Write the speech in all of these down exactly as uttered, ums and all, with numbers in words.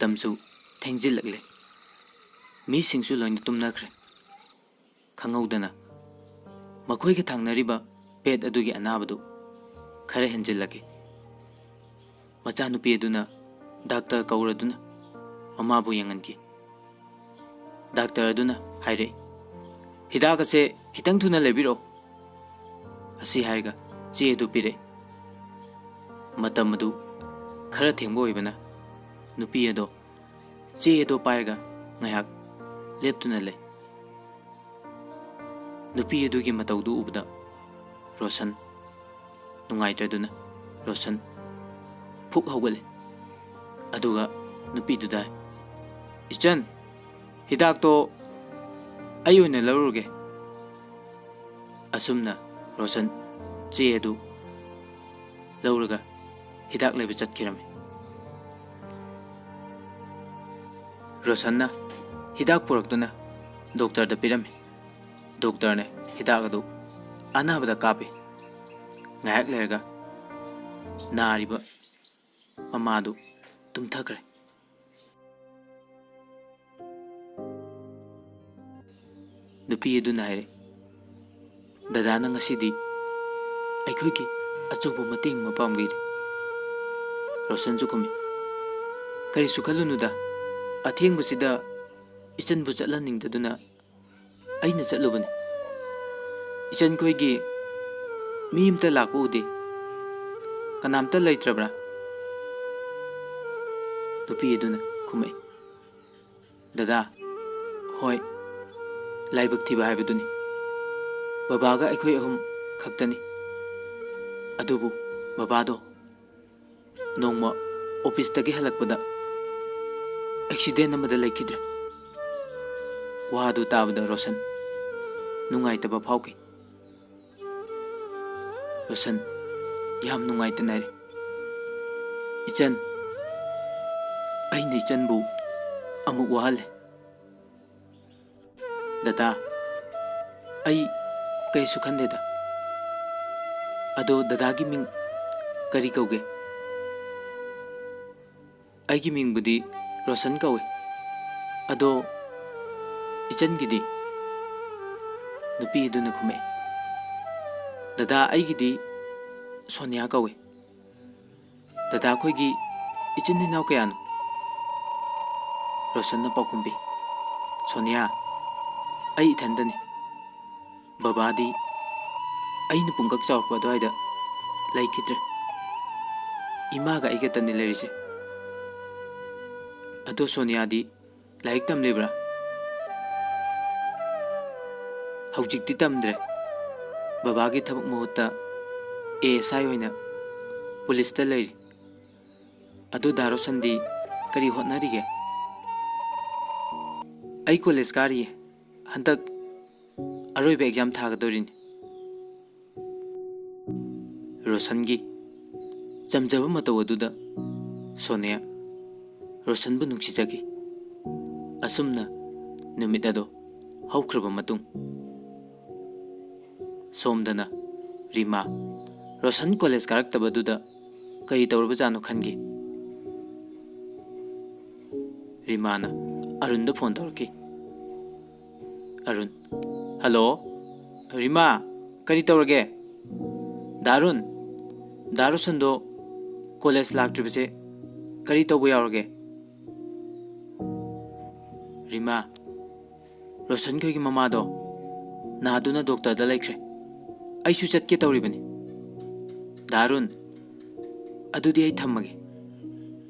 ꯃꯇꯝꯁꯨ ꯊꯦꯡꯖꯤꯜꯂꯛꯂꯦ꯫ ꯃꯤꯁꯤꯡꯁꯨ ꯂꯣꯏꯅ ꯇꯨꯝꯅꯈ꯭ꯔꯦ꯫ ꯈꯪꯍꯧꯗꯅ ꯃꯈꯣꯏꯒ ꯊꯪꯅꯔꯤꯕ ꯕꯦꯗ ꯑꯗꯨꯒꯤ ꯑꯅꯥꯕꯗꯨ ꯈꯔ ꯍꯦꯟꯖꯤꯜꯂꯛꯈꯤ꯫ ꯃꯆꯥꯅꯨꯄꯤ ꯑꯗꯨꯅ ꯗꯥꯛꯇꯔ ꯀꯧꯔꯗꯨꯅ ꯃꯃꯥꯕꯨ ꯌꯦꯡꯍꯟꯈꯤ꯫ ꯗꯥꯛꯇꯔ ꯑꯗꯨꯅ ꯍꯥꯏꯔꯛꯏ, "ꯍꯤꯗꯥꯛ ꯑꯁꯦ ꯈꯤꯇꯪ ꯊꯨꯅ ꯂꯩꯕꯤꯔꯛꯑꯣ" ꯑꯁꯤ ꯍꯥꯏꯔꯒ ꯆꯦ ꯑꯗꯨ ꯄꯤꯔꯛꯏ꯫ ꯃꯇꯝ ꯑꯗꯨ ꯈꯔ ꯊꯦꯡꯕ ꯑꯣꯏꯕꯅ ꯅꯨꯄꯤ ꯑꯗꯣ ꯆꯦ ꯑꯗꯣ ꯄꯥꯏꯔꯒ ꯉꯥꯏꯍꯥꯛ ꯂꯦꯞꯇꯨꯅ ꯂꯩ꯫ ꯅꯨꯄꯤ ꯑꯗꯨꯒꯤ ꯃꯇꯧꯗꯨ ꯎꯕꯗ ꯔꯣꯁꯟ ꯅꯨꯡꯉꯥꯏꯇ꯭ꯔꯗꯨꯅ ꯔꯣꯁꯟ ꯐꯨꯛ ꯍꯧꯒꯠꯂꯦ꯫ ꯑꯗꯨꯒ ꯅꯨꯄꯤꯗꯨꯗ ꯍꯥꯏ, "ꯏꯆꯟ, ꯍꯤꯗꯥꯛꯇꯣ ꯑꯩ ꯑꯣꯏꯅ ꯂꯧꯔꯨꯔꯒꯦ"꯫ ꯑꯁꯨꯝꯅ ꯔꯣꯁꯟ ꯆꯦ ꯑꯗꯨ ꯂꯧꯔꯒ ꯍꯤꯗꯥꯛ ꯂꯩꯕ ꯆꯠꯈꯤꯔꯝꯃꯤ꯫ ꯔꯣꯁꯟꯅ ꯍꯤꯗꯥꯛ ꯄꯨꯔꯛꯇꯨꯅ ꯗꯣꯛꯇꯔꯗ ꯄꯤꯔꯝꯃꯤ꯫ ꯗꯣꯛꯇꯔꯅ ꯍꯤꯗꯥꯛ ꯑꯗꯨ ꯑꯅꯥꯕꯗ ꯀꯥꯞꯄꯤ꯫ ꯉꯥꯏꯍꯥꯛ ꯂꯩꯔꯒ ꯅꯥꯔꯤꯕ ꯃꯃꯥꯗꯨ ꯇꯨꯝꯊꯈ꯭ꯔꯦ꯫ ꯅꯨꯄꯤ ꯑꯗꯨꯅ ꯍꯥꯏꯔꯦ, "ꯗꯗꯥꯅ ꯉꯁꯤꯗꯤ ꯑꯩꯈꯣꯏꯒꯤ ꯑꯆꯧꯕ ꯃꯇꯦꯡ ꯑꯃ ꯄꯥꯡꯕꯤꯔꯦ"꯫ ꯔꯣꯁꯟꯁꯨ ꯈꯨꯝꯃꯤ, "ꯀꯔꯤꯁꯨ ꯈꯜꯂꯨꯅꯨꯗ, ꯑꯊꯦꯡꯕꯁꯤꯗ ꯏꯆꯟꯕꯨ ꯆꯠꯍꯟꯅꯤꯡꯗꯗꯨꯅ ꯑꯩꯅ ꯆꯠꯂꯨꯕꯅꯤ꯫ ꯏꯆꯟꯈꯣꯏꯒꯤ ꯃꯤ ꯑꯃꯇ ꯂꯥꯛꯄ ꯎꯗꯦ꯫ ꯀꯅꯥꯝꯇ ꯂꯩꯇ꯭ꯔꯕ꯭ꯔꯥ?" ꯅꯨꯄꯤ ꯑꯗꯨꯅ ꯈꯨꯝꯃꯛꯏ, "ꯗꯗꯥ, ꯍꯣꯏ, ꯂꯥꯏꯕꯛ ꯊꯤꯕ ꯍꯥꯏꯕꯗꯨꯅꯤ꯫ ꯕꯕꯥꯒ ꯑꯩꯈꯣꯏ ꯑꯍꯨꯝ ꯈꯛꯇꯅꯤ꯫ ꯑꯗꯨꯕꯨ ꯕꯕꯥꯗꯣ ꯅꯣꯡꯃ ꯑꯣꯐꯤꯁꯇꯒꯤ ꯍꯜꯂꯛꯄꯗ ꯑꯦꯛꯁꯤꯗꯦꯟ ꯑꯃꯗ ꯂꯩꯈꯤꯗ꯭ꯔꯦ"꯫ ꯋꯥꯗꯨ ꯇꯥꯕꯗ ꯔꯣꯁꯟ ꯅꯨꯡꯉꯥꯏꯇꯕ ꯐꯥꯎꯈꯤ꯫ ꯔꯣꯁꯟ ꯌꯥꯝ ꯅꯨꯡꯉꯥꯏꯇꯅ ꯍꯥꯏꯔꯦ, "ꯏꯆꯟ, ꯑꯩꯅ ꯏꯆꯟꯕꯨ ꯑꯃꯨꯛ ꯋꯥꯍꯜꯂꯦ"꯫ "ꯗꯗꯥ, ꯑꯩ ꯀꯔꯤꯁꯨ ꯈꯟꯗꯦꯗ꯫ ꯑꯗꯣ ꯗꯗꯥꯒꯤ ꯃꯤꯡ ꯀꯔꯤ ꯀꯧꯒꯦ?" "ꯑꯩꯒꯤ ꯃꯤꯡꯕꯨꯗꯤ "ꯔꯣꯁꯟ ꯀꯧꯏ꯫ ꯑꯗꯣ ꯏꯆꯟꯒꯤꯗꯤ?" ꯅꯨꯄꯤ ꯑꯗꯨꯅ ꯈꯨꯝꯃꯛꯏ, "ꯗꯗꯥ, ꯑꯩꯒꯤꯗꯤ ꯁꯣꯅꯤꯌꯥ ꯀꯧꯏ꯫ ꯗꯗꯥ, ꯑꯩꯈꯣꯏꯒꯤ ꯏꯆꯤꯟ ꯏꯅꯥꯎ ꯀꯌꯥꯅꯣ?" ꯔꯣꯁꯟꯅ ꯄꯥꯎꯈꯨꯝ ꯄꯤ, "ꯁꯣꯅꯤꯌꯥ, ꯑꯩ ꯏꯊꯟꯗꯅꯤ꯫ ꯕꯕꯥꯗꯤ ꯑꯩꯅ ꯄꯨꯡꯀꯛ ꯆꯥꯎꯔꯛꯄ ꯑꯗꯨꯋꯥꯏꯗ ꯂꯩꯈꯤꯗ꯭ꯔꯦ꯫ ꯏꯃꯥꯒ ꯑꯩꯒꯇꯅꯤ ꯂꯩꯔꯤꯁꯦ꯫ ꯑꯗꯣ ꯁꯣꯅꯤꯌꯥꯗꯤ ꯂꯥꯏꯔꯤꯛ ꯇꯝꯂꯤꯕ꯭ꯔꯥ?" "ꯍꯧꯖꯤꯛꯇꯤ ꯇꯝꯗ꯭ꯔꯦ꯫ ꯕꯕꯥꯒꯤ ꯊꯕꯛ ꯃꯍꯨꯠꯇ ꯑꯦ ꯑꯦꯁ ꯑꯥꯏ ꯑꯣꯏꯅ ꯄꯨꯂꯤꯁꯇ ꯂꯩꯔꯤ꯫ ꯑꯗꯨ ꯗꯥ ꯔꯣꯁꯟꯗꯤ ꯀꯔꯤ ꯍꯣꯠꯅꯔꯤꯒꯦ?" "ꯑꯩ ꯀꯣꯂꯦꯖ ꯀꯥꯔꯤꯌꯦ꯫ ꯍꯟꯗꯛ ꯑꯔꯣꯏꯕ ꯑꯦꯛꯖꯥꯝ ꯊꯥꯒꯗꯧꯔꯤꯅꯤ꯫" ꯔꯣꯁꯟꯒꯤ ꯆꯝꯖꯕ ꯃꯇꯧ ꯑꯗꯨꯗ ꯁꯣꯅꯤꯌꯥ ꯔꯣꯁꯟꯕꯨ ꯅꯨꯡꯁꯤꯖꯈꯤ꯫ ꯑꯁꯨꯝꯅ ꯅꯨꯃꯤꯠ ꯑꯗꯣ ꯍꯧꯈ꯭ꯔꯕ ꯃꯇꯨꯡ, ꯁꯣꯝꯗꯅ ꯔꯤꯃꯥ, ꯔꯣꯁꯟ ꯀꯣꯂꯦꯖ ꯀꯥꯔꯛꯇꯕꯗꯨꯗ ꯀꯔꯤ ꯇꯧꯔꯕꯖꯥꯠꯅꯣ ꯈꯟꯈꯤ꯫ ꯔꯤꯃꯥꯅ ꯑꯔꯨꯟꯗ ꯐꯣꯟ ꯇꯧꯔꯛꯈꯤ꯫ ꯑꯔꯨꯟ, "ꯍꯜꯂꯣ, ꯔꯤꯃꯥ, ꯀꯔꯤ ꯇꯧꯔꯒꯦ?" "ꯗꯥ ꯑꯔꯨꯟ, ꯗꯥ ꯔꯣꯁꯟꯗꯣ ꯀꯣꯂꯦꯖ ꯂꯥꯛꯇ꯭ꯔꯤꯕꯁꯦ ꯀꯔꯤ ꯇꯧꯕ ꯌꯥꯎꯔꯒꯦ?" ꯔꯤꯃꯥ, "ꯔꯣꯁꯟꯈꯣꯏꯒꯤ ꯃꯃꯥꯗꯣ ꯅꯥꯗꯨꯅ ꯗꯣꯛꯇꯔꯗ ꯂꯩꯈ꯭ꯔꯦ꯫ ꯑꯩꯁꯨ ꯆꯠꯀꯦ ꯇꯧꯔꯤꯕꯅꯤ꯫ ꯗꯥ ꯑꯔꯨꯟ, ꯑꯗꯨꯗꯤ ꯑꯩ ꯊꯝꯃꯒꯦ꯫"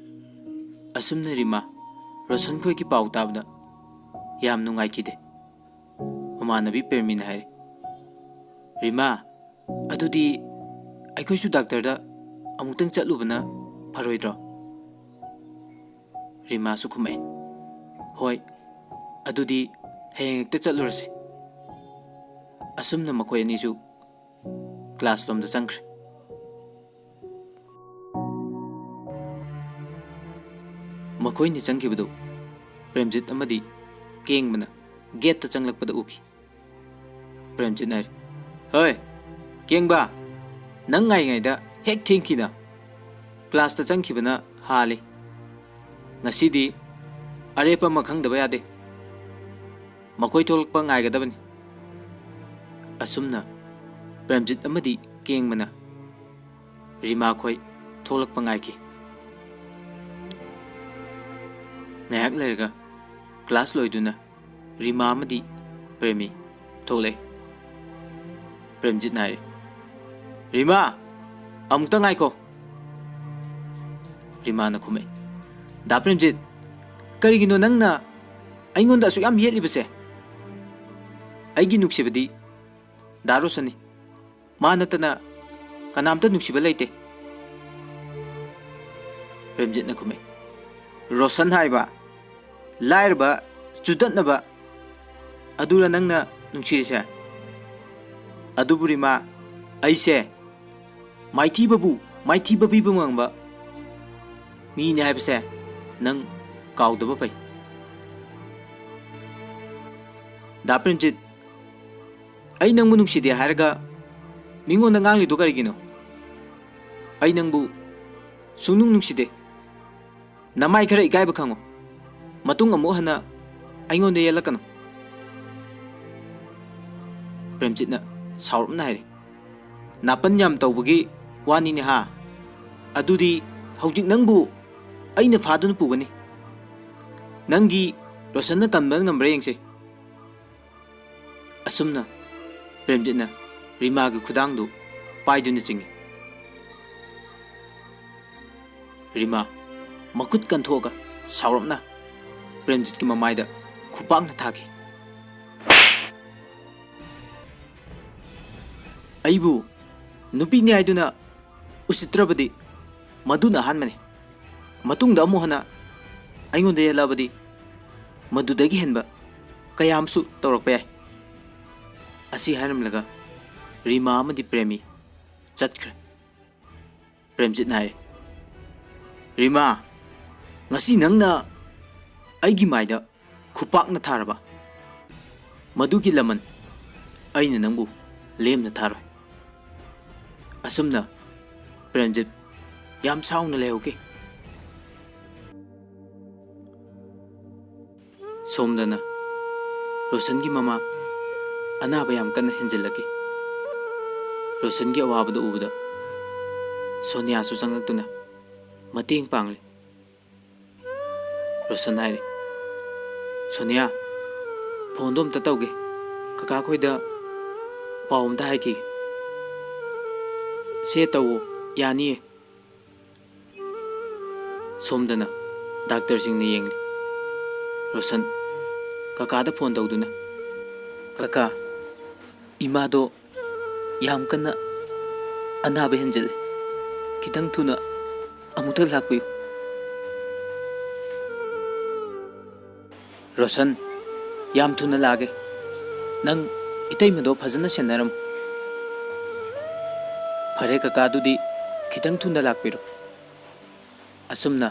ꯑꯁꯨꯝꯅ ꯔꯤꯃꯥ ꯔꯣꯁꯟꯈꯣꯏꯒꯤ ꯄꯥꯎ ꯇꯥꯕꯗ ꯌꯥꯝ ꯅꯨꯡꯉꯥꯏꯈꯤꯗꯦ꯫ ꯃꯃꯥꯟꯅꯕꯤ ꯄ꯭ꯔꯦꯃꯤꯅ ꯍꯥꯏꯔꯦ, "ꯔꯤꯃꯥ, ꯑꯗꯨꯗꯤ ꯑꯩꯈꯣꯏꯁꯨ ꯗꯥꯛꯇꯔꯗ ꯑꯃꯨꯛꯇꯪ ꯆꯠꯂꯨꯕꯅ ꯐꯔꯣꯏꯗ꯭ꯔꯣ?" ꯔꯤꯃꯥꯁꯨ ꯈꯨꯝꯃꯛꯑꯦ, "ꯍꯣꯏ, ꯑꯗꯨꯗꯤ ꯍꯌꯦꯡ ꯍꯦꯛꯇ ꯆꯠꯂꯨꯔꯁꯤ꯫" ꯑꯁꯨꯝꯅ ꯃꯈꯣꯏ ꯑꯅꯤꯁꯨ ꯀ꯭ꯂꯥꯁ ꯂꯣꯝꯗ ꯆꯪꯈ꯭ꯔꯦ꯫ ꯃꯈꯣꯏꯅ ꯆꯪꯈꯤꯕꯗꯨ ꯄ꯭ꯔꯦꯝꯖꯤꯠ ꯑꯃꯗꯤ ꯀꯦꯡꯕꯅ ꯒꯦꯠꯇ ꯆꯪꯂꯛꯄꯗ ꯎꯈꯤ꯫ ꯄ꯭ꯔꯦꯝꯖꯤꯠꯅ ꯍꯥꯏꯔꯤ, "ꯍꯣꯏ, ꯀꯦꯡꯕ, ꯅꯪ ꯉꯥꯏꯔꯤꯉꯩꯗ ꯍꯦꯛ ꯊꯦꯡꯈꯤꯅ꯫ ꯀ꯭ꯂꯥꯁꯇ ꯆꯪꯈꯤꯕꯅ ꯍꯥꯜꯂꯤ꯫ ꯉꯁꯤꯗꯤ ꯑꯔꯦꯞꯄ ꯑꯃ ꯈꯪꯗꯕ ꯌꯥꯗꯦ꯫ ꯃꯈꯣꯏ ꯊꯣꯛꯂꯛꯄ ꯉꯥꯏꯒꯗꯕꯅꯤ꯫ ꯑꯁꯨꯝꯅ ꯄ꯭ꯔꯦꯝꯖꯤꯠ ꯑꯃꯗꯤ ꯀꯦꯡꯕꯅ ꯔꯤꯃꯥ ꯈꯣꯏ ꯊꯣꯛꯂꯛꯄ ꯉꯥꯏꯈꯤ꯫ ꯉꯥꯏꯍꯥꯛ ꯂꯩꯔꯒ ꯀ꯭ꯂꯥꯁ ꯂꯣꯏꯗꯨꯅ ꯔꯤꯃꯥ ꯑꯃꯗꯤ ꯄ꯭ꯔꯦꯃꯤ ꯊꯣꯛꯂꯛꯑꯦ꯫ ꯄ꯭ꯔꯦꯝꯖꯤꯠꯅ ꯍꯥꯏꯔꯦ, "ꯔꯤꯃꯥ, ꯑꯃꯨꯛꯇ ꯉꯥꯏꯈꯣ꯫" ꯔꯤꯃꯥꯅ ꯈꯨꯝꯃꯛꯑꯦ, "ꯗꯥ ꯄ꯭ꯔꯦꯝꯖꯤꯠ, ꯀꯔꯤꯒꯤꯅꯣ ꯅꯪꯅ ꯑꯩꯉꯣꯟꯗ ꯑꯁꯨꯛ ꯌꯥꯝ ꯌꯦꯠꯂꯤꯕꯁꯦ? ꯑꯩꯒꯤ ꯅꯨꯡꯁꯤꯕꯗꯤ ꯗꯥ ꯔꯣꯁꯟꯅꯤ꯫ ꯃꯥ ꯅꯠꯇꯅ ꯀꯅꯥꯝꯇ ꯅꯨꯡꯁꯤꯕ ꯂꯩꯇꯦ꯫" ꯄ꯭ꯔꯦꯝꯖꯤꯠꯅ ꯈꯨꯝꯃꯦ, "ꯔꯣꯁꯟ ꯍꯥꯏꯕ ꯂꯥꯏꯔꯕ, ꯆꯨꯗꯠꯅꯕ ꯑꯗꯨꯔ ꯅꯪꯅ ꯅꯨꯡꯁꯤꯔꯤꯁꯦ? ꯑꯗꯨꯕꯨ ꯔꯤꯃꯥ, ꯑꯩꯁꯦ ꯃꯥꯏꯊꯤꯕꯕꯨ ꯃꯥꯏꯊꯤꯕ ꯄꯤꯕ ꯉꯝꯕ ꯃꯤꯅꯤ ꯍꯥꯏꯕꯁꯦ ꯅꯪ ꯀꯥꯎꯗꯕ ꯐꯩ꯫" "ꯗꯥ ꯄ꯭ꯔꯦꯝꯖꯤꯠ, ꯑꯩ ꯅꯪꯕꯨ ꯅꯨꯡꯁꯤꯗꯦ ꯍꯥꯏꯔꯒ ꯃꯤꯉꯣꯟꯗ ꯉꯥꯡꯂꯤꯗꯣ ꯀꯔꯤꯒꯤꯅꯣ? ꯑꯩ ꯅꯪꯕꯨ ꯁꯨꯡꯅꯨꯡ ꯅꯨꯡꯁꯤꯗꯦ꯫ ꯅꯃꯥꯏ ꯈꯔ ꯏꯀꯥꯏꯕ ꯈꯪꯉꯣ꯫ ꯃꯇꯨꯡ ꯑꯃꯨꯛ ꯍꯟꯅ ꯑꯩꯉꯣꯟꯗ ꯌꯦꯠꯂꯛꯀꯅꯨ꯫" ꯄ꯭ꯔꯦꯝꯖꯤꯠꯅ ꯁꯥꯎꯔꯞꯅ ꯍꯥꯏꯔꯦ, "ꯅꯥꯄꯟ ꯌꯥꯝ ꯇꯧꯕꯒꯤ ꯋꯥꯅꯤꯅꯦ ꯍꯥ? ꯑꯗꯨꯗꯤ ꯍꯧꯖꯤꯛ ꯅꯪꯕꯨ ꯑꯩꯅ ꯐꯥꯗꯨꯅ ꯄꯨꯒꯅꯤ꯫ ꯅꯪꯒꯤ ꯔꯣꯁꯟꯅ ꯀꯟꯕ ꯉꯝꯕ꯭ꯔꯥ ꯌꯦꯡꯁꯦ꯫" ꯑꯁꯨꯝꯅ ꯄ꯭ꯔꯦꯝꯖꯤꯠꯅ ꯔꯤꯃꯥꯒꯤ ꯈꯨꯗꯥꯡꯗꯨ ꯄꯥꯏꯗꯨꯅ ꯆꯤꯡꯏ꯫ ꯔꯤꯃꯥ ꯃꯈꯨꯠ ꯀꯟꯊꯣꯛꯑꯒ ꯁꯥꯎꯔꯞꯅ ꯄ꯭ꯔꯦꯝꯖꯤꯠꯀꯤ ꯃꯃꯥꯏꯗ ꯈꯨꯄꯥꯛꯅ ꯊꯥꯈꯤ꯫ "ꯑꯩꯕꯨ ꯅꯨꯄꯤꯅꯤ ꯍꯥꯏꯗꯨꯅ ꯎꯁꯤꯠꯇ꯭ꯔꯕꯗꯤ ꯃꯗꯨꯅ ꯑꯍꯥꯟꯕꯅꯤ꯫ ꯃꯇꯨꯡꯗ ꯑꯃꯨꯛ ꯍꯟꯅ ꯑꯩꯉꯣꯟꯗ ꯌꯦꯠꯂꯛꯑꯕꯗꯤ ꯃꯗꯨꯗꯒꯤ ꯍꯦꯟꯕ ꯀꯌꯥ ꯑꯃꯁꯨ ꯇꯧꯔꯛꯄ ꯌꯥꯏ꯫" ꯑꯁꯤ ꯍꯥꯏꯔꯝꯂꯒ ꯔꯤꯃꯥ ꯑꯃꯗꯤ ꯄ꯭ꯔꯦꯃꯤ ꯆꯠꯈ꯭ꯔꯦ꯫ ꯄ꯭ꯔꯦꯝꯖꯤꯠꯅ ꯍꯥꯏꯔꯦ, "ꯔꯤꯃꯥ, ꯉꯁꯤ ꯅꯪꯅ ꯑꯩꯒꯤ ꯃꯥꯏꯗ ꯈꯨꯄꯥꯛꯅ ꯊꯥꯔꯕ, ꯃꯗꯨꯒꯤ ꯂꯃꯟ ꯑꯩꯅ ꯅꯪꯕꯨ ꯂꯦꯝꯅ ꯊꯥꯔꯣꯏ꯫" ꯑꯁꯨꯝꯅ ꯄ꯭ꯔꯦꯝꯖꯤꯠ ꯌꯥꯝ ꯁꯥꯎꯅ ꯂꯩꯍꯧꯈꯤ꯫ ꯁꯣꯝꯗꯅ ꯔꯣꯁꯟꯒꯤ ꯃꯃꯥ ꯑꯅꯥꯕ ꯌꯥꯝ ꯀꯟꯅ ꯍꯦꯟꯖꯤꯜꯂꯛꯏ꯫ ꯔꯣꯁꯟꯒꯤ ꯑꯋꯥꯕꯗꯨ ꯎꯕꯗ ꯁꯣꯅꯤꯌꯥꯁꯨ ꯆꯪꯂꯛꯇꯨꯅ ꯃꯇꯦꯡ ꯄꯥꯡꯂꯤ꯫ ꯔꯣꯁꯟ ꯍꯥꯏꯔꯦ, "ꯁꯣꯅꯤꯌꯥ, ꯐꯣꯟꯗꯣ ꯑꯝꯇ ꯇꯧꯒꯦ, ꯀꯀꯥ ꯈꯣꯏꯗ ꯄꯥꯎ ꯑꯝꯇ ꯍꯥꯏꯈꯤꯒꯦ꯫" "ꯁꯦ ꯇꯧꯋꯣ, ꯌꯥꯅꯤꯌꯦ꯫" ꯁꯣꯝꯗꯅ ꯗꯥꯛꯇꯔꯁꯤꯡꯅ ꯌꯦꯡꯂꯤ꯫ ꯔꯣꯁꯟ ꯀꯀꯥꯗ ꯐꯣꯟ ꯇꯧꯗꯨꯅ, "ꯀꯀꯥ, ꯏꯃꯥꯗꯣ ꯌꯥꯝ ꯀꯟꯅ ꯑꯅꯥꯕ ꯍꯦꯟꯖꯤꯜꯂꯦ꯫ ꯈꯤꯇꯪ ꯊꯨꯅ ꯑꯃꯨꯛꯇ ꯂꯥꯛꯄꯤꯌꯨ꯫" "ꯔꯣꯁꯟ, ꯌꯥꯝ ꯊꯨꯅ ꯂꯥꯛꯑꯒꯦ꯫ ꯅꯪ ꯏꯇꯩꯃꯗꯣ ꯐꯖꯅ ꯁꯦꯟꯅꯔꯝꯃꯨ꯫" "ꯐꯔꯦ ꯀꯀꯥ, ꯑꯗꯨꯗꯤ ꯈꯤꯇꯪ ꯊꯨꯅ ꯂꯥꯛꯄꯤꯔꯣ꯫" ꯑꯁꯨꯝꯅ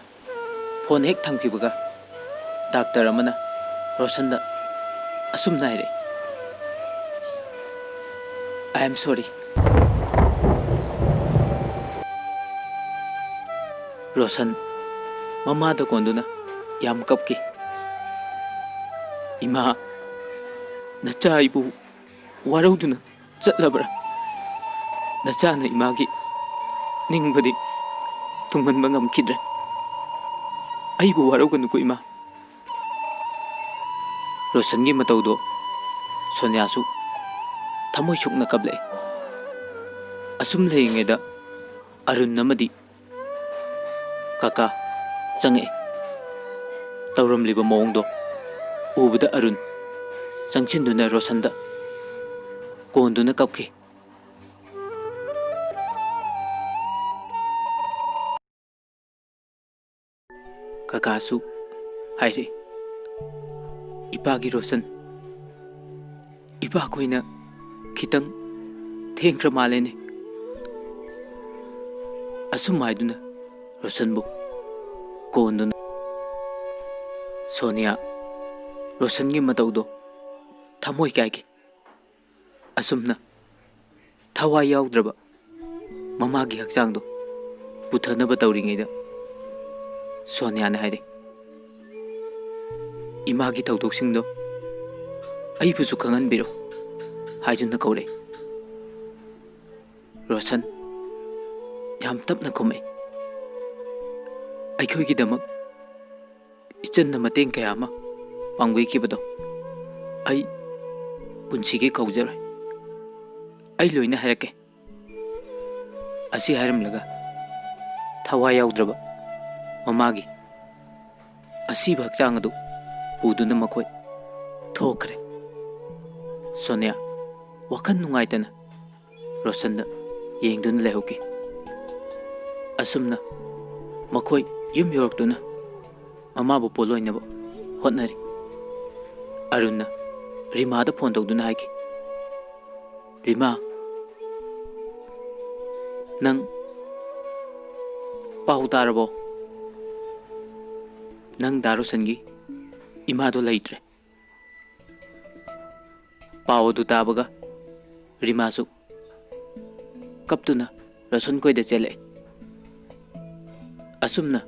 ꯐꯣꯟ ꯍꯦꯛ ꯊꯝꯈꯤꯕꯒ ꯗꯥꯛꯇꯔ ꯑꯃꯅ ꯔꯣꯁꯟꯗ ꯑꯁꯨꯝꯅ ꯍꯥꯏꯔꯛꯏ, "I am sorry꯫" ꯔꯣꯁꯟ ꯃꯃꯥꯗ ꯀꯣꯟꯗꯨꯅ ꯌꯥꯝ ꯀꯞꯈꯤ꯫ "ꯏꯃꯥ, ꯅꯆꯥ ꯑꯩꯕꯨ ꯋꯥꯔꯧꯗꯨꯅ ꯆꯠꯂꯕ꯭ꯔꯥ? ꯅꯆꯥꯅ ꯏꯃꯥꯒꯤ ꯅꯤꯡꯕꯗꯤ ꯊꯨꯡꯍꯟꯕ ꯉꯝꯈꯤꯗ꯭ꯔꯦ꯫ ꯑꯩꯕꯨ ꯋꯥꯔꯧꯒꯅꯨꯀꯣ ꯏꯃꯥ꯫" ꯔꯣꯁꯟꯒꯤ ꯃꯇꯧꯗꯣ ꯁꯣꯅꯤꯌꯥꯁꯨ ꯊꯃꯣꯏ ꯁꯣꯛꯅ ꯀꯞꯂꯛꯑꯦ꯫ ꯑꯁꯨꯝ ꯂꯩꯔꯤꯉꯩꯗ ꯑꯔꯨꯟ ꯑꯃꯗꯤ ꯀꯀꯥ ꯆꯪꯉꯛꯑꯦ꯫ ꯇꯧꯔꯝꯂꯤꯕ ꯃꯑꯣꯡꯗꯣ ꯎꯕꯗ ꯑꯔꯨꯟ ꯆꯪꯁꯤꯟꯗꯨꯅ ꯔꯣꯁꯟꯗ ꯀꯣꯟꯗꯨꯅ ꯀꯞꯈꯤ꯫ ꯀꯀꯥꯁꯨ ꯍꯥꯏꯔꯛꯏ, "ꯏꯄꯥꯒꯤ ꯔꯣꯁꯟ, ꯏꯄꯥꯈꯣꯏꯅ ꯈꯤꯇꯪ ꯊꯦꯡꯈ꯭ꯔ ꯃꯥꯜꯂꯦꯅꯦ꯫" ꯑꯁꯨꯝ ꯍꯥꯏꯗꯨꯅ ꯔꯣꯁꯟꯕꯨ ꯀꯣꯟꯗꯨꯅ꯫ ꯁꯣꯅꯤꯌꯥ ꯔꯣꯁꯟꯒꯤ ꯃꯇꯧꯗꯣ ꯊꯃꯣꯏ ꯀꯥꯏꯈꯤ꯫ ꯑꯁꯨꯝꯅ ꯊꯋꯥꯏ ꯌꯥꯎꯗ꯭ꯔꯕ ꯃꯃꯥꯒꯤ ꯍꯛꯆꯥꯡꯗꯣ ꯄꯨꯊꯅꯕ ꯇꯧꯔꯤꯉꯩꯗ ꯁꯣꯅꯤꯌꯥꯅ ꯍꯥꯏꯔꯦ, ꯏꯃꯥꯒꯤ ꯊꯧꯗꯣꯛꯁꯤꯡꯗꯣ ꯑꯩꯕꯨꯁꯨ ꯈꯪꯍꯟꯕꯤꯔꯣ" ꯍꯥꯏꯗꯨꯅ ꯀꯧꯔꯛꯏ꯫ ꯔꯣꯁꯟ ꯌꯥꯝ ꯇꯞꯅ ꯈꯨꯝꯃꯛꯏ꯫ "ꯑꯩꯈꯣꯏꯒꯤꯗꯃꯛ ꯏꯆꯟꯅ ꯃꯇꯦꯡ ꯀꯌꯥ ꯑꯃ ꯄꯥꯡꯕꯤꯈꯤꯕꯗꯣ ꯑꯩ ꯄꯨꯟꯁꯤꯒꯤ ꯀꯥꯎꯖꯔꯣꯏ꯫ ꯑꯩ ꯂꯣꯏꯅ ꯍꯥꯏꯔꯛꯀꯦ" ꯑꯁꯤ ꯍꯥꯏꯔꯝꯂꯒ ꯊꯋꯥꯏ ꯌꯥꯎꯗ꯭ꯔꯕ ꯃꯃꯥꯒꯤ ꯑꯁꯤꯕ ꯍꯛꯆꯥꯡ ꯑꯗꯨ ꯄꯨꯗꯨꯅ ꯃꯈꯣꯏ ꯊꯣꯛꯈ꯭ꯔꯦ꯫ ꯁꯣꯅꯤꯌꯥ ꯋꯥꯈꯜ ꯅꯨꯡꯉꯥꯏꯇꯅ ꯔꯣꯁꯟꯗ ꯌꯦꯡꯗꯨꯅ ꯂꯩꯍꯧꯈꯤ꯫ ꯑꯁꯨꯝꯅ ꯃꯈꯣꯏ ꯌꯨꯝ ꯌꯧꯔꯛꯇꯨꯅ ꯃꯃꯥꯕꯨ ꯄꯣꯠꯂꯣꯏꯅꯕ ꯍꯣꯠꯅꯔꯤ꯫ ꯑꯔꯨꯟꯅ ꯔꯤꯃꯥꯗ ꯐꯣꯟ ꯇꯧꯗꯨꯅ ꯍꯥꯏꯈꯤ, "ꯔꯤꯃꯥ, ꯅꯪ ꯄꯥꯎ ꯇꯥꯔꯕꯣ? ꯅꯪ ꯗꯥ ꯔꯣꯁꯟꯒꯤ ꯏꯃꯥꯗꯣ ꯂꯩꯇ꯭ꯔꯦ꯫" ꯄꯥꯎ ꯑꯗꯨ ꯇꯥꯕꯒ ꯔꯤꯃꯥꯁꯨ ꯀꯞꯇꯨꯅ ꯔꯣꯁꯟ ꯈꯣꯏꯗ ꯆꯦꯜꯂꯛꯏ꯫ ꯑꯁꯨꯝꯅ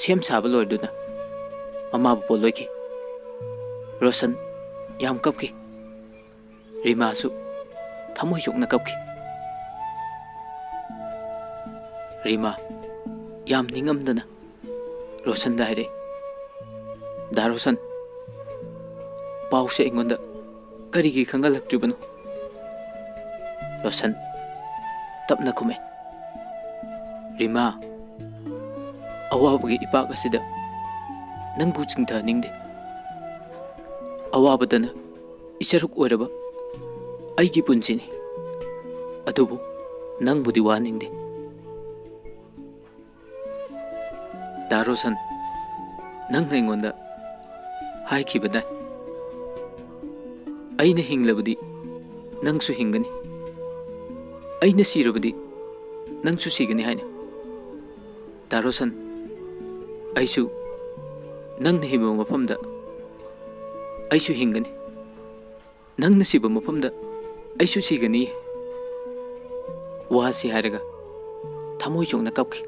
ꯁꯦꯝ ꯁꯥꯕ ꯂꯣꯏꯗꯨꯅ ꯃꯃꯥꯕꯨ ꯄꯣꯠꯂꯣꯏꯈꯤ꯫ ꯔꯣꯁꯟ ꯌꯥꯝ ꯀꯞꯈꯤ꯫ ꯔꯤꯃꯥꯁꯨ ꯊꯃꯣꯏ ꯁꯣꯛꯅ ꯀꯞꯈꯤ꯫ ꯔꯤꯃꯥ ꯌꯥꯝ ꯅꯤꯡꯉꯝꯗꯅ ꯔꯣꯁꯟꯗ ꯍꯥꯏꯔꯛꯏ, "ꯗꯥ ꯔꯣꯁꯟ, ꯄꯥꯎꯁꯦ ꯑꯩꯉꯣꯟꯗ ꯀꯔꯤꯒꯤ ꯈꯪꯍꯜꯂꯛꯇ꯭ꯔꯤꯕꯅꯣ?" ꯔꯣꯁꯟ ꯇꯞꯅ ꯈꯨꯝꯃꯦ, "ꯔꯤꯃꯥ, ꯑꯋꯥꯕꯒꯤ ꯏꯄꯥꯛ ꯑꯁꯤꯗ ꯅꯪꯕꯨ ꯆꯤꯡꯊꯍꯟꯅꯤꯡꯗꯦ꯫ ꯑꯋꯥꯕꯗꯅ ꯏꯆꯔꯨꯛ ꯑꯣꯏꯔꯕ ꯑꯩꯒꯤ ꯄꯨꯟꯁꯤꯅꯤ꯫ ꯑꯗꯨꯕꯨ ꯅꯪꯕꯨꯗꯤ ꯋꯥꯍꯟꯅꯤꯡꯗꯦ꯫ ꯗꯥ ꯔꯣꯁꯟ, ꯅꯪꯅ ꯑꯩꯉꯣꯟꯗ ꯍꯥꯏꯈꯤꯕꯗꯥꯏ, ꯑꯩꯅ ꯍꯤꯡꯂꯕꯗꯤ ꯅꯪꯁꯨ ꯍꯤꯡꯒꯅꯤ, ꯑꯩꯅ ꯁꯤꯔꯕꯗꯤ ꯅꯪꯁꯨ ꯁꯤꯒꯅꯤ ꯍꯥꯏꯅ꯫ ꯗꯥ ꯔꯣꯁꯟ, ꯑꯩꯁꯨ ꯅꯪꯅ ꯍꯤꯡꯕ ꯃꯐꯝꯗ ꯑꯩꯁꯨ ꯍꯤꯡꯒꯅꯤ꯫ ꯅꯪꯅ ꯁꯤꯕ ꯃꯐꯝꯗ ꯑꯩꯁꯨ ꯁꯤꯒꯅꯤ꯫" ꯋꯥꯁꯤ ꯍꯥꯏꯔꯒ ꯊꯃꯣꯏ ꯁꯣꯛꯅ ꯀꯞꯈꯤ꯫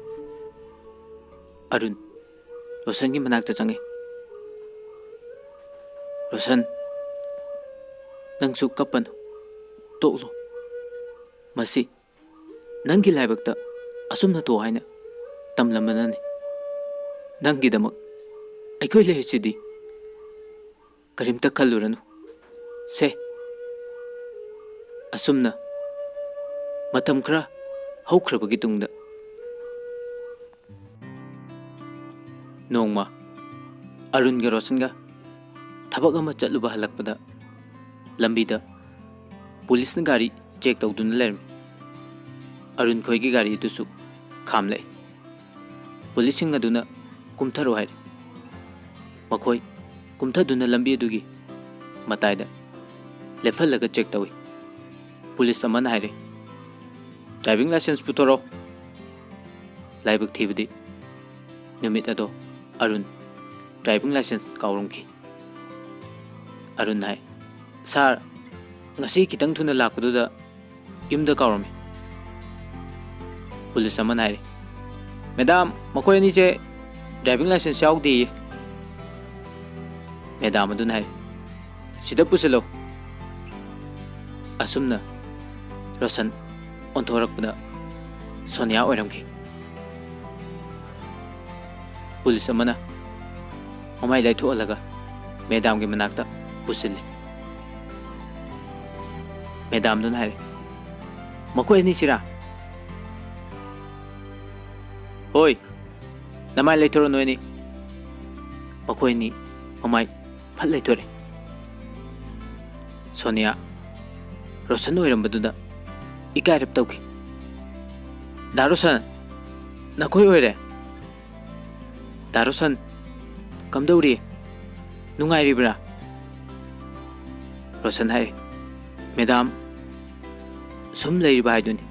ꯑꯔꯨꯟ ꯔꯣꯁꯟꯒꯤ ꯃꯅꯥꯛꯇ ꯆꯪꯉꯤ꯫ ꯔꯣꯁꯟ, ꯅꯪꯁꯨ ꯀꯞꯄꯅꯨ, ꯇꯣꯛꯂꯣ꯫ ꯃꯁꯤ ꯅꯪꯒꯤ ꯂꯥꯏꯕꯛꯇ ꯑꯁꯨꯝꯅ ꯊꯣꯛ ꯍꯥꯏꯅ ꯇꯝꯂꯝꯕꯅꯅꯤ꯫ ꯅꯪꯒꯤꯗꯃꯛ ꯑꯩꯈꯣꯏ ꯂꯩꯔꯤꯁꯤꯗꯤ꯫ ꯀꯔꯤꯝꯇ ꯈꯜꯂꯨꯔꯅꯨ꯫ ꯁꯦ, ꯑꯁꯨꯝꯅ ꯃꯇꯝ ꯈꯔ ꯍꯧꯈ꯭ꯔꯕꯒꯤ ꯇꯨꯡꯗ, ꯅꯣꯡꯃ ꯑꯔꯨꯟꯒ ꯔꯣꯁꯟꯒ ꯊꯕꯛ ꯑꯃ ꯆꯠꯂꯨꯕ ꯍꯜꯂꯛꯄꯗ, ꯂꯝꯕꯤꯗ ꯄꯨꯂꯤꯁꯅ ꯒꯥꯔꯤ ꯆꯦꯛ ꯇꯧꯗꯨꯅ ꯂꯩꯔꯝꯃꯤ꯫ ꯑꯔꯨꯟ ꯈꯣꯏꯒꯤ ꯒꯥꯔꯤ ꯑꯗꯨꯁꯨ ꯈꯥꯝꯂꯛꯏ꯫ ꯄꯨꯂꯤꯁꯁꯤꯡ ꯑꯗꯨꯅ "ꯀꯨꯝꯊꯔꯣ" ꯍꯥꯏꯔꯦ꯫ ꯃꯈꯣꯏ ꯀꯨꯝꯊꯗꯨꯅ ꯂꯝꯕꯤ ꯑꯗꯨꯒꯤ ꯃꯇꯥꯏꯗ ꯂꯦꯞꯍꯜꯂꯒ ꯆꯦꯛ ꯇꯧꯏ꯫ ꯄꯨꯂꯤꯁ ꯑꯃꯅ ꯍꯥꯏꯔꯦ, "ꯗ꯭ꯔꯥꯏꯚꯤꯡ ꯂꯥꯏꯁꯦꯟꯁ ꯄꯨꯊꯣꯔꯛꯑꯣ"꯫ ꯂꯥꯏꯕꯛ ꯊꯤꯕꯗꯤ, ꯅꯨꯃꯤꯠ ꯑꯗꯣ ꯑꯔꯨꯟ ꯗ꯭ꯔꯥꯏꯚꯤꯡ ꯂꯥꯏꯁꯦꯟꯁ ꯀꯥꯎꯔꯝꯈꯤ꯫ ꯑꯔꯨꯟ ꯍꯥꯏ, "ꯁꯥꯔ, ꯉꯁꯤ ꯈꯤꯇꯪ ꯊꯨꯅ ꯂꯥꯛꯄꯗꯨꯗ ꯌꯨꯝꯗ ꯀꯥꯎꯔꯝꯃꯤ"꯫ ꯄꯨꯂꯤꯁ ꯑꯃꯅ ꯍꯥꯏꯔꯦ, "ꯃꯦꯗꯥꯝ, ꯃꯈꯣꯏ ꯑꯅꯤꯁꯦ ꯗ꯭ꯔꯥꯏꯚꯤꯡ ꯂꯥꯏꯁꯦꯟꯁ ꯌꯥꯎꯗꯦꯌꯦ"꯫ ꯃꯦꯗꯥꯝ ꯑꯗꯨꯅ ꯍꯥꯏꯔꯦ, "ꯁꯤꯗ ꯄꯨꯁꯤꯜꯂꯣ"꯫ ꯑꯁꯨꯝꯅ ꯔꯣꯁꯟ ꯑꯣꯟꯊꯣꯔꯛꯄꯗ ꯁꯣꯅꯤꯌꯥ ꯑꯣꯏꯔꯝꯈꯤ꯫ ꯄꯨꯂꯤꯁ ꯑꯃꯅ ꯃꯃꯥꯏ ꯂꯩꯊꯣꯛꯍꯜꯂꯒ ꯃꯦꯗꯥꯝꯒꯤ ꯃꯅꯥꯛꯇ ꯄꯨꯁꯤꯜꯂꯤ꯫ ꯃꯦꯗꯥꯝꯗꯨꯅ ꯍꯥꯏꯔꯦ, "ꯃꯈꯣꯏ ꯑꯅꯤꯁꯤꯔꯥ?" "ꯍꯣꯏ, ꯅꯃꯥꯏ ꯂꯩꯊꯣꯔꯣ ꯅꯣꯏ ꯑꯅꯤ"꯫ ꯃꯈꯣꯏ ꯑꯅꯤ ꯃꯃꯥꯏ ꯐꯠ ꯂꯩꯊꯣꯔꯦ꯫ ꯁꯣꯅꯤꯌꯥ ꯔꯣꯁꯟ ꯑꯣꯏꯔꯝꯕꯗꯨꯗ ꯏꯀꯥꯏꯔꯞ ꯇꯧꯈꯤ꯫ "ꯗꯥ ꯔꯣꯁꯟ, ꯅꯈꯣꯏ ꯑꯣꯏꯔꯦ? ꯗꯥ ꯔꯣꯁꯟ, ꯀꯝꯗꯧꯔꯤ? ꯅꯨꯡꯉꯥꯏꯔꯤꯕ꯭ꯔꯥ?" ꯔꯣꯁꯟ ꯍꯥꯏꯔꯦ, "ꯃꯦꯗꯥꯝ, ꯁꯨꯝ ꯂꯩꯔꯤꯕ ꯍꯥꯏꯗꯨꯅꯤ"꯫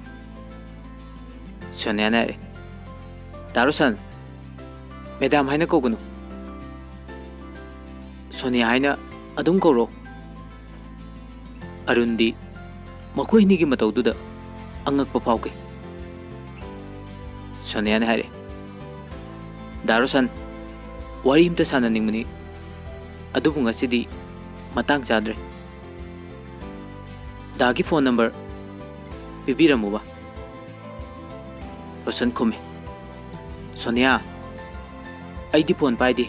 ꯁꯣꯅꯤꯌꯥꯅ ꯍꯥꯏꯔꯦ, "ꯗꯥ ꯔꯣꯁꯟ, ꯃꯦꯗꯥꯝ ꯍꯥꯏꯅ ꯀꯧꯒꯅꯨ꯫ ꯁꯣꯅꯤꯌꯥ ꯍꯥꯏꯅ ꯑꯗꯨꯝ ꯀꯧꯔꯣ"꯫ ꯑꯔꯨꯟꯗꯤ ꯃꯈꯣꯏ ꯑꯅꯤꯒꯤ ꯃꯇꯧꯗꯨꯗ ꯑꯉꯛꯄ ꯐꯥꯎꯈꯤ꯫ ꯁꯣꯅꯤꯌꯥꯅ ꯍꯥꯏꯔꯦ, "ꯗꯥ ꯔꯣꯁꯟ, ꯋꯥꯔꯤ ꯑꯝꯇ ꯁꯥꯟꯅꯅꯤꯡꯕꯅꯤ꯫ ꯑꯗꯨꯕꯨ ꯉꯁꯤꯗꯤ ꯃꯇꯥꯡ ꯆꯥꯗ꯭ꯔꯦ꯫ ꯗꯥꯒꯤ ꯐꯣꯟ ꯅꯝꯕꯔ ꯄꯤꯕꯤꯔꯝꯃꯨꯕ꯫ ꯔꯣꯁꯟ ꯈꯨꯝꯃꯤ, "ꯁꯣꯅꯤꯌꯥ, ꯑꯩꯗꯤ ꯐꯣꯟ ꯄꯥꯏꯗꯦ꯫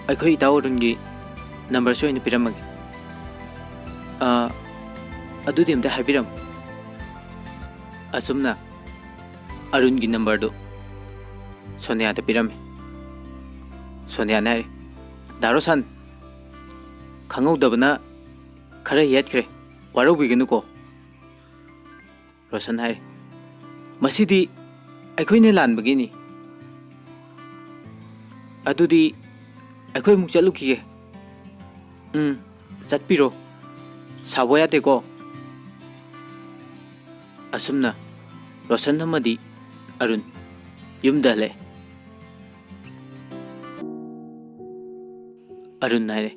ꯑꯩꯈꯣꯏ ꯏꯇꯥꯎ ꯑꯔꯨꯟꯒꯤ ꯅꯝꯕꯔꯁꯦ ꯑꯣꯏꯅ ꯄꯤꯔꯝꯃꯒꯦ꯫ ꯑ, ꯑꯗꯨꯗꯤ ꯑꯝꯇ ꯍꯥꯏꯕꯤꯔꯝꯃꯨ꯫" ꯑꯁꯨꯝꯅ ꯑꯔꯨꯟꯒꯤ ꯅꯝꯕꯔꯗꯨ ꯁꯣꯅꯤꯌꯥꯗ ꯄꯤꯔꯝꯃꯤ꯫ ꯁꯣꯅꯤꯌꯥꯅ ꯍꯥꯏꯔꯤ, "ꯗꯥ ꯔꯣꯁꯟ, ꯈꯪꯍꯧꯗꯕꯅ ꯈꯔ ꯌꯦꯠꯈ꯭ꯔꯦ, ꯋꯥꯔꯧꯕꯤꯒꯅꯨꯀꯣ꯫" ꯔꯣꯁꯟ ꯍꯥꯏꯔꯤ, "ꯃꯁꯤꯗꯤ ꯑꯩꯈꯣꯏꯅ ꯂꯥꯟꯕꯒꯤꯅꯤ꯫ ꯑꯗꯨꯗꯤ ꯑꯩꯈꯣꯏ ꯑꯃꯨꯛ ꯆꯠꯂꯨꯈꯤꯒꯦ꯫" "ꯎꯝ, ꯆꯠꯄꯤꯔꯣ꯫ ꯁꯥꯎꯕ ꯌꯥꯗꯦꯀꯣ꯫" ꯑꯁꯨꯝꯅ ꯔꯣꯁꯟ ꯑꯃꯗꯤ ꯑꯔꯨꯟ ꯌꯨꯝꯗ ꯍꯜꯂꯛꯑꯦ꯫ ꯑꯔꯨꯟ ꯍꯥꯏꯔꯦ,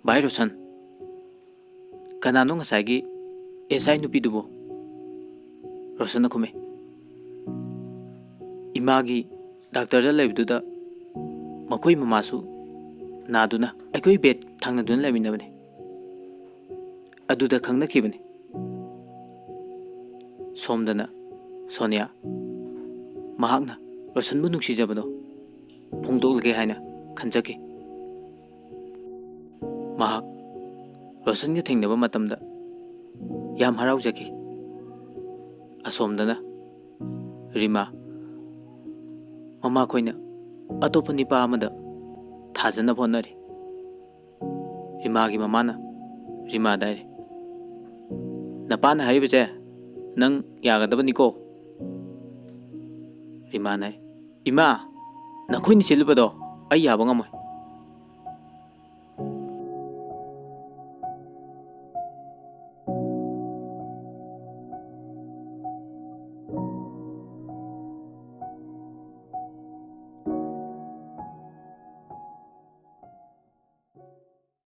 "ꯚꯥꯏ ꯔꯣꯁꯟ, ꯀꯅꯥꯅꯣ ꯉꯁꯥꯏꯒꯤ ꯑꯦꯁ ꯑꯥꯏ ꯅꯨꯄꯤꯗꯨꯕꯨ?" ꯔꯣꯁꯟꯅ ꯈꯨꯝꯃꯦ, "ꯏꯃꯥꯒꯤ ꯗꯥꯛꯇꯔꯗ ꯂꯩꯕꯗꯨꯗ ꯃꯈꯣꯏ ꯃꯃꯥꯁꯨ ꯅꯥꯗꯨꯅ ꯑꯩꯈꯣꯏ ꯕꯦꯗ ꯊꯪꯅꯗꯨꯅ ꯂꯩꯃꯤꯟꯅꯕꯅꯤ꯫ ꯑꯗꯨꯗ ꯈꯪꯅꯈꯤꯕꯅꯤ꯫" ꯁꯣꯝꯗꯅ ꯁꯣꯅꯤꯌꯥ ꯃꯍꯥꯛꯅ ꯔꯣꯁꯟꯕꯨ ꯅꯨꯡꯁꯤꯖꯕꯗꯣ ꯐꯣꯡꯗꯣꯛꯂꯒꯦ ꯍꯥꯏꯅ ꯈꯟꯖꯈꯤ꯫ ꯃꯍꯥꯛ ꯔꯣꯁꯟꯒ ꯊꯦꯡꯅꯕ ꯃꯇꯝꯗ ꯌꯥꯝ ꯍꯔꯥꯎꯖꯈꯤ꯫ ꯑꯁꯣꯝꯗꯅ ꯔꯤꯃꯥ ꯃꯃꯥꯈꯣꯏꯅ ꯑꯇꯣꯞꯄ ꯅꯤꯄꯥ ꯑꯃꯗ ꯊꯥꯖꯅꯕ ꯍꯣꯠꯅꯔꯤ꯫ ꯔꯤꯃꯥꯒꯤ ꯃꯃꯥꯅ ꯔꯤꯃꯥꯗ ꯍꯥꯏꯔꯤ, "ꯅꯄꯥꯅ ꯍꯥꯏꯔꯤꯕꯁꯦ ꯅꯪ ꯌꯥꯒꯗꯕꯅꯤꯀꯣ?" ꯔꯤꯃꯥꯅ ꯍꯥꯏ, "ꯏꯃꯥ, ꯅꯈꯣꯏꯅ ꯁꯤꯜꯂꯤꯕꯗꯣ ꯑꯩ ꯌꯥꯕ ꯉꯝꯃꯣꯏ꯫